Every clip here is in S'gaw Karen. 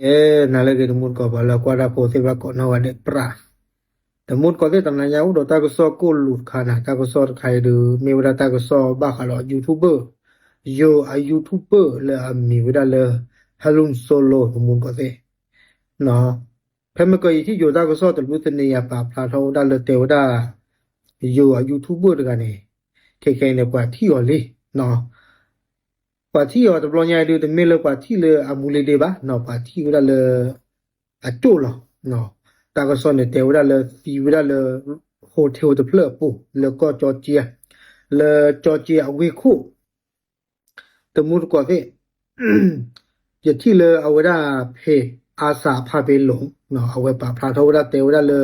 ကဲ, နၤလၢအဂ့ၤ တမူတကိး ပှၤလၢအကွၢ်တၢ်ဖိသ့ၣ်တဖၣ်ကိးနီၢ်ဂၤဒဲး ပြး, တမူတကိးသ့ၣ် တနၤညါအိၣ်ဒီးတၢ်ကစီၣ်ကိၣ်လူၤတခါနၤ, တၢ်ကစီၣ်တခါအံၤဒုး မ့ၢ်ဝဲဒၣ်တၢ်ကစီၣ်ဘၣ်ဃးဒီး YouTuber, ယိၤအ YouTuber လၢအမံၤဝဲဒၣ်လၢ ဟလူၣ်စိလိ တမူတကိးသ့ၣ် ဖဲမ့ၢ်ကီး ယထံၣ်ယိၤတၢ်ကစီၣ်တလူသန့ယၤ ပာ်ဖျါထီၣ်ဝဲဒၣ်လၢတဲဝဲဒၣ် ယိၤအ YouTuber တဂၤန့ၣ် ခဲခဲအံၤန့ၣ် ပှၤထံၣ်အီၤလံ. ပှၤထံၣ်အီၤတဘျီညါအံၤဒုး တမ့ၢ်လၢပှၤထံၣ်လၢအမူလံဒ့ဘၣ်နီၤ, ပှၤထံၣ်ဝဲဒၣ်လၢ အကၠိၣ်လီၤ. တၢ်ကစီၣ်န့ၣ် တဲဝဲဒၣ်လၢသံဝဲဒၣ်လၢ hotel တဖျၢၣ်အပူၤ လၢကီၢ်ကၠီကၠံ, လၢကၠီကၠံအဝ့ၢ်ခိၣ် တမူတကိးသ့ၣ်, ယထံၣ်လၢအဝဲဒၣ်ဖဲ အါစးဖးပ့လိၤ အဝဲပာ်ဖျါထီၣ်ဝဲဒၣ်တဲဝဲဒၣ်လၢ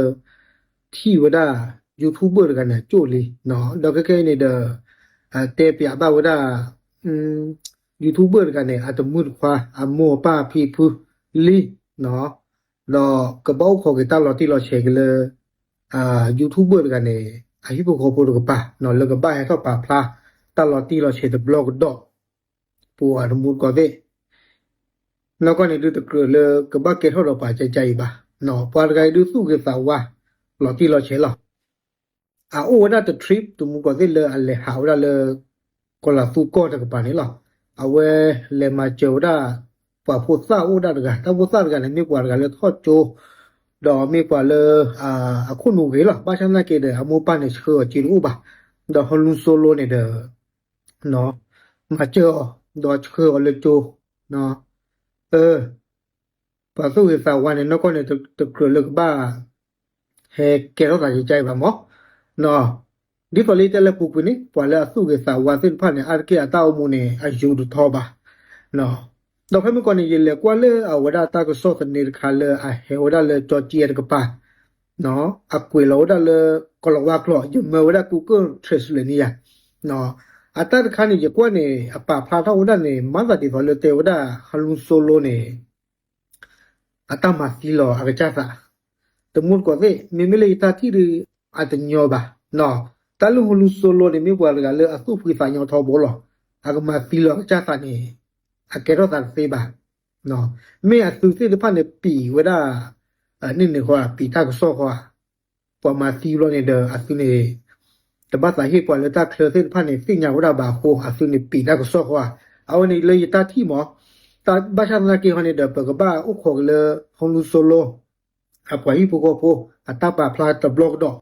ထံၣ်ဝဲဒၣ် YouTuber တဂၤန့ၣ် အကၠိၣ်လံ. ဒီးခဲခဲအံၤန့ၣ်ဒီး တဲပၠးဘၣ်ဝဲဒၣ် YouTuber တဂၤန့ၣ် အတမုၢ်တခွါ အမိၢ်အပၢ်ဖံဖုလံ ဒီးကဘၣ်အိၣ်ခိးက့ၤတၢ်လီၤတံၢ်လီၤဆဲးက့ၤလၢ YouTuber တဂၤန့ၣ် အဟံၣ်ဖိဃီဖိတကပၤ လၢကဘၣ်ဟဲထီၣ်ပာ်ဖျါ တၢ်လီၤတံၢ်လီၤဆဲးတဘျီကဒီး ပှၤတမူတကိးသ့ၣ် နီၢ်ကီၢ်န့ၣ်ဒုးတကြၢးလၢကဘၣ်ကဲထီၣ်ဒီးပှၤကကါအံၤဘၣ်. ပှၤတဂၤအံၤဒုးသူၣ်ဂ့ၤသးဝါ လီၤတံၢ်လီၤဆဲးလီၤ. အအိၣ်ဝဲဒၣ်တ trip တမူတကိးသ့ၣ်လၢအလဲၤဟးဝဲဒၣ်လၢ ကီၤလၤသူကီၢ်တကပၤန့ၣ်လီၤ. အဝဲလဲၤမၤစၢၤဝဲဒၣ် ပှၤဖိသၣ်အိၣ်ဒၣ်တဂၤ, တၢ်ဖိသၣ်တဂၤန့ၣ် မ့ၢ်ပှၤတဂၤလၢထီၣ်ကၠိ ဒီးမ့ၢ်ပှၤလၢ အခိၣ်နူာ်ဂ့ၤလီၤ. ဘၣ်ဆၣ်သနာ်က့ဒီး အမိၢ်ပၢ်န့ၣ်ဆှၢအီၤစ့တအိၣ်ဘၣ်. ဒီးဟလူစိလိန့ၣ်ဒီး မၤစၢၤအီၤ ဒီးဆှၢအီၤလၢကၠိ ပှၤသူၣ်ဂ့ၤသးဝါန့ၣ် နီၢ်ကီၢ်န့ၣ် တကြၢးလၢကဘၣ် ဟဲကဲထီၣ်သးကကါအံၤဘၣ်မး. ဒ်သိးလၢယတဲလၢပူၤကွံာ်န့ၣ် ပှၤလၢအသူၣ်ဂ့ၤသးဝါသ့ၣ်တဖၣ်န့ၣ် အါတက့ၢ်အတၢ်အိၣ်မူန့ၣ် အယူၤတထီဘၣ်. ဒီးဖဲမ့ၢ်ကီးန့ၣ် ယလဲၤကွၢ်လၢအဝဲဒၣ်တၢ်ကစီၣ်သန့တခါလၢအဟဲဝဲဒၣ်လၢကၠီကၠံတကပၤ အကွဲးလီၤဝဲဒၣ်လၢ ကီၤလၤဝါကျိာ် ယမၢဝဲဒၣ် Google Translate န့ၣ်ယၤ. အတၢ်တခါန့ၣ် ယကွၢ်န့ၣ် အပာ်ဖျါထီၣ်ဝဲဒၣ်န့ၣ် မၤသးဒ်သိးလၢတဲဝဲဒၣ် ဟလူစိလိန့ၣ် အတၢ်မၤသံလီၤအကစၢ်သး တမူတကိးသ့ၣ် မ့မ့ၢ်လၢယတၢ်ထံၣ်ဒုး အတညီဘၣ်. တၢ်လၢဟလူစိလိန့ၣ် မ့ၢ်ပှၤတဂၤလၢအသူၣ်ဖှံသးညီထီဘိလီၤ. အကမၤသံလီၤအကစၢ်သးန့ၣ် အကဲထီၣ်သးတသ့ဘၣ်. မ့ၢ်အသုးသ့ၣ်တဖၣ်န့ၣ် ပံာ်ဝဲဒၣ် န့ၣ်န့ၣ်ဃီ ပံာ်တၢ်ကစီၣ်ဃီဧါ. ပှၤမၤသံဘျီန့ၣ်ဒီး အသုးန့ၣ် တဘၣ်သးဟ့ၣ်ပှၤလၢတၢ်ချၢသ့ၣ်တဖၣ်န့ၣ် သ့ၣ်ညါဝဲဒၣ်ဘၣ်အဃိ အသုးန့ၣ်ပံာ်တၢ်ကစီၣ်ဃီဧါ. အဝဲန့ၣ်လၢယတၢ်ထံၣ်မး. ဘၣ်ဆၣ်သနာ်က့ဟီန့ၣ်ဒီး ပကဘၣ်အိၣ်ခိးက့ၤလၢ ဟလူစိလိ အပှၤဟံၣ်ဖိဃီဖိ အတၢ်ပာ်ဖျါတဘျီကဒီး.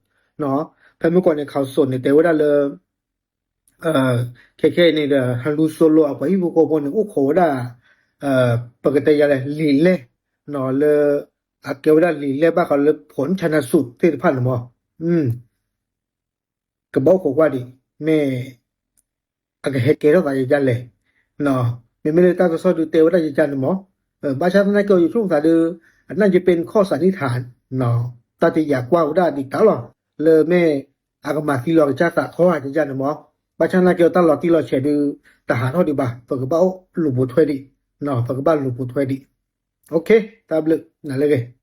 ဖဲမ့ၢ်ကီးန့ၣ် ခးစိးန့ၣ် တဲဝဲဒၣ်လၢ ခဲခဲအံၤန့ၣ်ဒီး ဟလူစိလိ အပှၤဟံၣ်ဖိဃီဖိန့ၣ် အိၣ်ခိးဝဲဒၣ် ပကတဲယၤလဲၣ် လံာ်လဲၢ် လၢ အကဲဝဲဒၣ်လံာ်လဲၢ်ဘၣ်ဃးလၢ ဖီၣ်ဆၣ်နၢ်စူး သ့ၣ်တဖၣ်န့ၣ်မး ကဘၣ်အိၣ်ခိးကွၢ်ဒံး မ့ၢ် အကဟဲကဲထီၣ်သးယကလဲၣ်. မ့မ့ၢ်လၢတၢ်ကစီၣ်ဒုးတဲဝဲဒၣ်ယကန့ၣ်မး ဘၣ်ဆၣ်သနာ်က့ ယဆိကမိၣ်သးဒုး အနၢ်ယပ့နခီၣ်စးနံၣ်ထၣ် တၢ်တယာ်ကွၢ်ဝဲဒၣ်ဒံးတၢ်လီၤ လၢမ့ၢ် အကမၤသံလီၤကစၢ်သးခီဧါယကန့ၣ်မး. ဘၣ်ဆၣ်သနာ်က့ တၢ်လီၤတံၢ်လီၤဆဲးဒုး တဟးထီၣ်ဒံးဘၣ် ပကဘၣ်အိၣ်လူၤပိာ်ထွဲဒံး ပကဘၣ်လူၤပိာ်ထွဲဒံး. တၢ်ဘျုး နၤလၢအဂ့ၤ.